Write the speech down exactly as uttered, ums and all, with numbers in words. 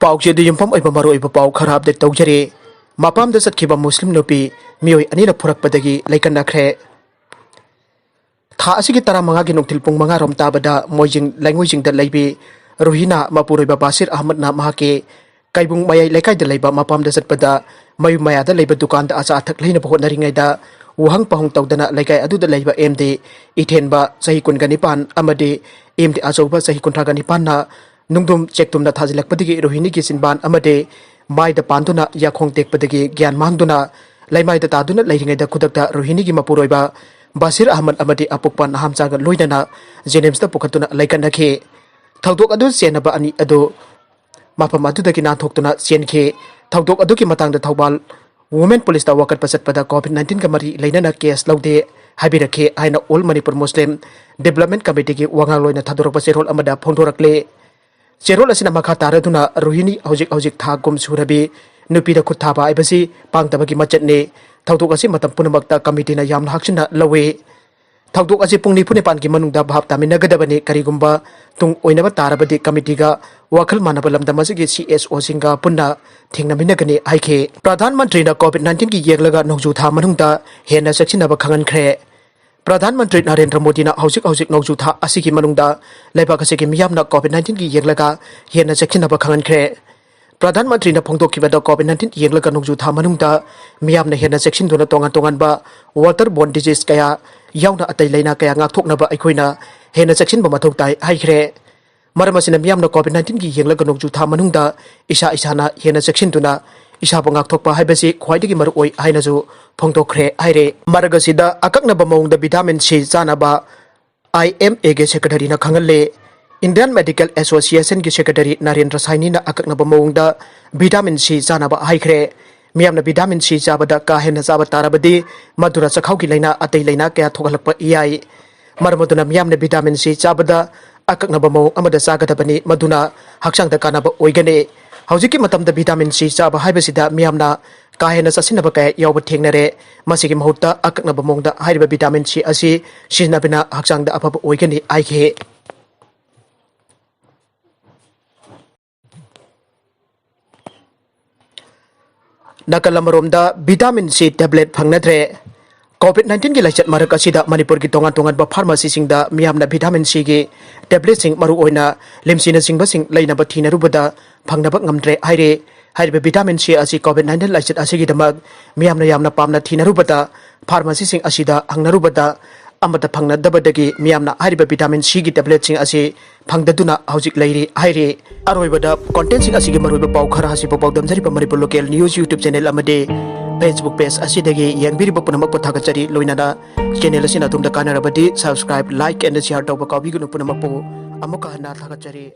ꯄꯥꯎꯆꯦꯗ ꯌꯨꯝꯐꯝ ꯑꯣꯏꯕ ꯃꯔꯨꯑꯣꯏꯕ ꯄꯥꯎ ꯈꯔ ꯑꯞꯗꯦꯠ ꯇꯧꯖꯔꯤ꯫ ꯃꯄꯥꯝꯗ ꯆꯠꯈꯤꯕ ꯃꯨꯁꯂꯤꯝ ꯅꯨꯄꯤ ꯃꯤꯑꯣꯏ ꯑꯅꯤꯅ ꯐꯨꯔꯛꯄꯗꯒꯤ ꯂꯩꯀꯠꯅꯈ꯭ꯔꯦ꯫ ꯊꯥ ꯑꯁꯤꯒꯤ ꯇꯔꯥꯃꯉꯥꯒꯤ ꯅꯨꯡꯊꯤꯜ ꯄꯨꯡ ꯃꯉꯥ ꯔꯣꯝ ꯇꯥꯕꯗ ꯃꯣꯏꯖꯤꯡ ꯂꯩꯉꯣꯏꯖꯤꯡꯗ ꯂꯩꯕꯤ ꯔꯨꯍꯤꯅꯥ ꯃꯄꯨꯔꯣꯏꯕ ꯕꯥꯁꯤꯔ ꯑꯍꯃꯗꯅ ꯃꯍꯥꯛꯀꯤ ꯀꯩꯕꯨꯡ ꯃꯌꯥꯏ ꯂꯩꯀꯥꯏꯗ ꯂꯩꯕ ꯃꯄꯥꯝꯗ ꯆꯠꯄꯗ ꯃꯌꯨꯝ ꯃꯌꯥꯗ ꯂꯩꯕ ꯗꯨꯀꯥꯟꯗ ꯑꯆꯥ ꯑꯊꯛ ꯂꯩꯅꯕ ꯍꯣꯠꯅꯔꯤꯉꯩꯗ ꯋꯥꯍꯪ ꯄꯥꯎꯍꯪ ꯇꯧꯗꯅ ꯂꯩꯀꯥꯏ ꯑꯗꯨꯗ ꯂꯩꯕ ꯑꯦꯝ ꯗꯤ ꯏꯊꯦꯟꯕ ꯆꯍꯤ ꯀꯨꯟꯒ ꯅꯤꯄꯥꯟ ꯑꯃꯗꯤ ꯑꯦꯝ ꯗꯤ ꯑꯆꯧꯕ ꯆꯍꯤ ꯀꯨꯟꯊ꯭ꯔꯥꯒ ꯅꯤꯄꯥꯟꯅ ꯅꯨꯡꯗꯨꯝ ꯆꯦꯛꯇꯨꯝꯅ ꯊꯥꯖꯤꯜꯂꯛꯄꯗꯒꯤ ꯔꯣꯍꯤꯅꯤꯒꯤ ꯆꯤꯟꯕꯥꯟ ꯑꯃꯗꯤ ꯃꯥꯏꯗ ꯄꯥꯟꯗꯨꯅ ꯌꯥꯈꯣꯡ ꯇꯦꯛꯄꯗꯒꯤ ꯒ꯭ꯌꯥꯟ ꯃꯥꯡꯗꯨꯅ ꯂꯩꯃꯥꯏꯗ ꯇꯥꯗꯨꯅ ꯂꯩꯔꯤꯉꯩꯗ ꯈꯨꯗꯛꯇ ꯔꯣꯍꯤꯅꯤꯒꯤ ꯃꯄꯨꯔꯣꯏꯕ ꯕꯥꯁꯤꯔ ꯑꯍꯃꯗ ꯑꯃꯗꯤ ꯑꯄꯣꯛꯄ ꯅꯍꯥꯝꯆꯥꯒ ꯂꯣꯏꯅꯅ ꯖꯦꯅꯤꯝꯁꯇ ꯄꯨꯈꯠꯇꯨꯅ ꯂꯩꯀꯠꯅꯈꯤ꯫ ꯊꯧꯗꯣꯛ ꯑꯗꯨ ꯆꯦꯟꯅꯕ ꯑꯅꯤ ꯑꯗꯨ ꯃꯐꯝ ꯑꯗꯨꯗꯒꯤ ꯅꯥꯟꯊꯣꯛꯇꯨꯅ ꯆꯦꯟꯈꯤ꯫ ꯊꯧꯗꯣꯛ ꯑꯗꯨꯒꯤ ꯃꯇꯥꯡꯗ ꯊꯧꯕꯥꯜ ꯋꯨꯃꯦꯟ ꯄꯨꯂꯤꯁꯇ ꯋꯥꯀꯠꯄ ꯆꯠꯄꯗ ꯀꯣꯚꯤꯗ ꯅꯥꯏꯟꯇꯤꯟꯒ ꯃꯔꯤ ꯂꯩꯅꯅ ꯀꯦꯁ ꯂꯧꯗꯦ ꯍꯥꯏꯕꯤꯔꯛꯈꯤ ꯍꯥꯏꯅ ꯑꯣꯜ ꯃꯅꯤꯄꯨꯔ ꯃꯨꯁꯂꯤꯝ ꯗꯤꯕ꯭ꯂꯞꯃꯦꯟ ꯀꯃꯤꯇꯤꯒꯤ ꯋꯥꯉꯥꯡꯂꯣꯏꯅ ꯊꯥꯗꯣꯔꯛꯄ ꯆꯦꯔꯣꯜ ꯑꯃꯗ ꯐꯣꯡꯗꯣꯔꯛꯂꯤ꯫ ꯆꯦꯔꯣꯜ ꯑꯁꯤꯅ ꯃꯈꯥ ꯇꯥꯔꯗꯨꯅ ꯔꯣꯍꯤꯅꯤ ꯍꯧꯖꯤꯛ ꯍꯧꯖꯤꯛ ꯊꯥ ꯀꯨꯝ ꯁꯨꯔꯕꯤ ꯅꯨꯄꯤꯗ ꯈꯨꯠ ꯊꯥꯕ ꯍꯥꯏꯕꯁꯤ ꯄꯥꯡꯗꯕꯒꯤ ꯃꯆꯠꯅꯤ꯫ ꯊꯧꯗꯣꯛ ꯑꯁꯤ ꯃꯇꯝ ꯄꯨꯝꯅꯃꯛꯇ ꯀꯃꯤꯇꯤꯅ ꯌꯥꯝꯅ ꯍꯛꯆꯤꯟꯅ ꯂꯧꯏ꯫ ꯊꯧꯗꯣꯛ ꯑꯁꯤ ꯄꯨꯡ ꯅꯤꯐꯨ ꯅꯤꯄꯥꯟꯒꯤ ꯃꯅꯨꯡꯗ ꯚꯥꯞ ꯇꯥꯃꯤꯟꯅꯒꯗꯕꯅꯤ꯫ ꯀꯔꯤꯒꯨꯝꯕ ꯇꯨꯡ ꯑꯣꯏꯅꯕ ꯇꯥꯔꯕꯗꯤ ꯀꯃꯤꯇꯤꯒ ꯋꯥꯈꯜ ꯃꯥꯟꯅꯕ ꯂꯝꯗꯝ ꯑꯁꯤꯒꯤ ꯁꯤ ꯑꯦꯁ ꯑꯣꯁꯤꯡꯒ ꯄꯨꯟꯅ ꯊꯦꯡꯅꯃꯤꯟꯅꯒꯅꯤ ꯍꯥꯏꯈꯤ꯫ ꯄ꯭ꯔꯙꯥꯟ ꯃꯟꯇ꯭ꯔꯤꯅ ꯀꯣꯚꯤꯗ ꯅꯥꯏꯟꯇꯤꯟꯒꯤ ꯌꯦꯡꯂꯒ ꯅꯣꯡꯖꯨ ꯊꯥ ꯃꯅꯨꯡꯗ ꯍꯦꯟꯅ ꯆꯦꯛꯁꯤꯟꯅꯕ ꯈꯪꯍꯟꯈ꯭ꯔꯦ꯫ ꯄ꯭ꯔꯙꯥꯟ ꯃꯟꯇ꯭ꯔꯤ ꯅꯔꯦꯟꯗ꯭ꯔ ꯃꯣꯗꯤꯅ ꯍꯧꯖꯤꯛ ꯍꯧꯖꯤꯛ ꯅꯣꯡꯖꯨ ꯊꯥ ꯑꯁꯤꯒꯤ ꯃꯅꯨꯡꯗ ꯂꯩꯕꯥꯛ ꯑꯁꯤꯒꯤ ꯃꯤꯌꯥꯝꯅ ꯀꯣꯚꯤꯗ ꯅꯥꯏꯟꯇꯤꯟꯒꯤ ꯌꯦꯡꯂꯒ ꯍꯦꯟꯅ ꯆꯦꯛꯁꯤꯟꯅꯕ ꯈꯪꯍꯟꯈ꯭ꯔꯦ꯫ ꯄ꯭ꯔꯙꯥꯟ ꯃꯟꯇ꯭ꯔꯤꯅ ꯐꯣꯡꯗꯣꯛꯈꯤꯕꯗ ꯀꯣꯚꯤꯗ ꯅꯥꯏꯟꯇꯤꯟ ꯌꯦꯡꯂꯒ ꯅꯣꯡꯖꯨ ꯊꯥ ꯃꯅꯨꯡꯗ ꯃꯤꯌꯥꯝꯅ ꯍꯦꯟꯅ ꯆꯦꯛꯁꯤꯟꯗꯨꯅ ꯇꯣꯉꯥꯟ ꯇꯣꯉꯥꯟꯕ ꯋꯥꯇꯔ ꯕꯣꯔꯟ ꯗꯤꯖꯤꯖ ꯀꯌꯥ ꯌꯥꯎꯅ ꯑꯇꯩ ꯂꯥꯏꯅꯥ ꯀꯌꯥ ꯉꯥꯛꯊꯣꯛꯅꯕ ꯑꯩꯈꯣꯏꯅ ꯍꯦꯟꯅ ꯆꯦꯛꯁꯤꯟꯕ ꯃꯊꯧ ꯇꯥꯏ ꯍꯥꯏꯈ꯭ꯔꯦ꯫ ꯃꯔꯝ ꯑꯁꯤꯅ ꯃꯤꯌꯥꯝꯅ ꯀꯣꯚꯤꯗ ꯅꯥꯏꯟꯇꯤꯟꯒꯤ ꯌꯦꯡꯂꯒ ꯅꯣꯡꯖꯨ ꯊꯥ ꯃꯅꯨꯡꯗ ꯏꯁꯥ ꯏꯁꯥꯅ ꯍꯦꯟꯅ ꯆꯦꯛꯁꯤꯟꯗꯨꯅ ꯏꯁꯥꯕꯨ ꯉꯥꯛꯊꯣꯛꯄ ꯍꯥꯏꯕꯁꯤ ꯈ꯭ꯋꯥꯏꯗꯒꯤ ꯃꯔꯨꯑꯣꯏ ꯍꯥꯏꯅꯁꯨ ꯐꯣꯡꯗꯣꯛꯈ꯭ꯔꯦ ꯍꯥꯏꯔꯦ꯫ ꯃꯔꯛ ꯑꯁꯤꯗ ꯑꯀꯛꯅꯕ ꯃꯑꯣꯡꯗ ꯚꯤꯇꯥꯃꯤꯟ ꯁꯤ ꯆꯥꯅꯕ ꯑꯥꯏ ꯑꯦꯝ ꯑꯦꯒꯤ ꯁꯦꯀ꯭ꯔꯦꯇꯔꯤꯅ ꯈꯪꯍꯜꯂꯦ꯫ ꯏꯟꯗꯤꯌꯟ ꯃꯦꯗꯤꯀꯦꯜ ꯑꯦꯁꯣꯁꯤꯌꯦꯁꯟꯒꯤ ꯁꯦꯀ꯭ꯔꯦꯇꯔꯤ ꯅꯔꯦꯟꯗ꯭ꯔ ꯁꯥꯏꯅꯤꯅ ꯑꯀꯛꯅꯕ ꯃꯑꯣꯡꯗ ꯚꯤꯇꯥꯃꯤꯟ ꯁꯤ ꯆꯥꯅꯕ ꯍꯥꯏꯈ꯭ꯔꯦ꯫ ꯃꯤꯌꯥꯝꯅ ꯚꯤꯇꯥꯃꯤꯟ ꯁꯤ ꯆꯥꯕꯗ ꯀꯥ ꯍꯦꯟꯅ ꯆꯥꯕ ꯇꯥꯔꯕꯗꯤ ꯃꯗꯨꯅ ꯆꯈꯥꯎꯒꯤ ꯂꯥꯏꯅꯥ, ꯑꯇꯩ ꯂꯥꯏꯅꯥ ꯀꯌꯥ ꯊꯣꯛꯍꯜꯂꯛꯄ ꯌꯥꯏ꯫ ꯃꯔꯝ ꯑꯗꯨꯅ ꯃꯤꯌꯥꯝꯅ ꯚꯤꯇꯥꯃꯤꯟ ꯁꯤ ꯆꯥꯕꯗ ꯑꯀꯛꯅꯕ ꯃꯑꯣꯡ ꯑꯃꯗ ꯆꯥꯒꯗꯕꯅꯤ, ꯃꯗꯨꯅ ꯍꯛꯆꯥꯡꯗ ꯀꯥꯟꯅꯕ ꯑꯣꯏꯒꯅꯤ꯫ ꯍꯧꯖꯤꯛꯀꯤ ꯃꯇꯝꯗ ꯚꯤꯇꯥꯃꯤꯟ ꯁꯤ ꯆꯥꯕ ꯍꯥꯏꯕꯁꯤꯗ ꯃꯤꯌꯥꯝꯅ ꯀꯥ ꯍꯦꯟꯅ ꯆꯥꯁꯤꯟꯅꯕ ꯀꯌꯥ ꯌꯥꯎꯕ ꯊꯦꯡꯅꯔꯦ꯫ ꯃꯁꯤꯒꯤ ꯃꯍꯨꯠꯇ ꯑꯀꯛꯅꯕ ꯃꯑꯣꯡꯗ ꯍꯥꯏꯔꯤꯕ ꯚꯤꯇꯥꯃꯤꯟ ꯁꯤ ꯑꯁꯤ ꯁꯤꯖꯤꯟꯅꯕꯅ ꯍꯛꯆꯥꯡꯗ ꯑꯐꯕ ꯑꯣꯏꯒꯅꯤ ꯍꯥꯏꯈꯤ꯫ ꯅꯥꯀꯜ ꯑꯃꯔꯣꯝꯗ vitamin C tablet ꯐꯪꯅꯗ꯭ꯔꯦ꯫ COVID nineteen ꯒꯤ ꯂꯥꯏꯆꯠ ꯃꯔꯛ ꯑꯁꯤꯗ ꯃꯅꯤꯄꯨꯔꯒꯤ ꯇꯣꯉꯥꯟ ꯇꯣꯉꯥꯟꯕ pharmacy ꯁꯤꯡꯗ ꯃꯤꯌꯥꯝꯅ vitamin C ꯒꯤ tablet ꯁꯤꯡ, ꯃꯔꯨꯑꯣꯏꯅ ꯂꯤꯝꯁꯤꯅꯆꯤꯡꯕꯁꯤꯡ ꯂꯩꯅꯕ ꯊꯤꯅꯔꯨꯕꯗ ꯐꯪꯅꯕ ꯉꯝꯗ꯭ꯔꯦ ꯍꯥꯏꯔꯤ꯫ ꯍꯥꯏꯔꯤꯕ vitamin C ꯑꯁꯤ COVID nineteen ꯂꯥꯏꯆꯠ ꯑꯁꯤꯒꯤꯗꯃꯛ ꯃꯤꯌꯥꯝꯅ ꯌꯥꯝꯅ ꯄꯥꯝꯅ ꯊꯤꯅꯔꯨꯕꯗ, pharmacy ꯁꯤꯡ ꯑꯁꯤꯗ ꯍꯪꯅꯔꯨꯕꯗ ꯑꯃꯠꯇ ꯐꯪꯅꯗꯕꯗꯒꯤ ꯃꯤꯌꯥꯝꯅ ꯍꯥꯏꯔꯤꯕ vitamin C ꯒꯤ tablet ꯁꯤꯡ ꯑꯁꯤ ꯐꯪꯗꯗꯨꯅ ꯍꯧꯖꯤꯛ ꯂꯩꯔꯤ ꯍꯥꯏꯔꯤ꯫ ꯑꯔꯣꯏꯕꯗ content ꯁꯤꯡ ꯑꯁꯤꯒꯤ ꯃꯔꯨꯑꯣꯏꯕ ꯄꯥꯎ ꯈꯔ ꯑꯁꯤꯕꯨ ꯄꯥꯎꯗꯝꯖꯔꯤꯕ Manipur Local News YouTube channel ꯑꯃꯗꯤ Facebook page ꯑꯁꯤꯗꯒꯤ ꯌꯦꯡꯕꯤꯔꯤꯕ ꯄꯨꯝꯅꯃꯛꯄꯨ ꯊꯥꯒꯠꯆꯔꯤ꯫ ꯂꯣꯏꯅꯅ channel ꯑꯁꯤꯅ ꯑꯗꯣꯝꯗ ꯀꯥꯟꯅꯔꯕꯗꯤ subscribe, like and share ꯇꯧꯕ ꯀꯥꯎꯕꯤꯒꯅꯨ꯫ ꯄꯨꯝꯅꯃꯛꯄꯨ ꯑꯃꯨꯛꯀ ꯍꯟꯅ ꯊꯥꯒꯠꯆꯔꯤ꯫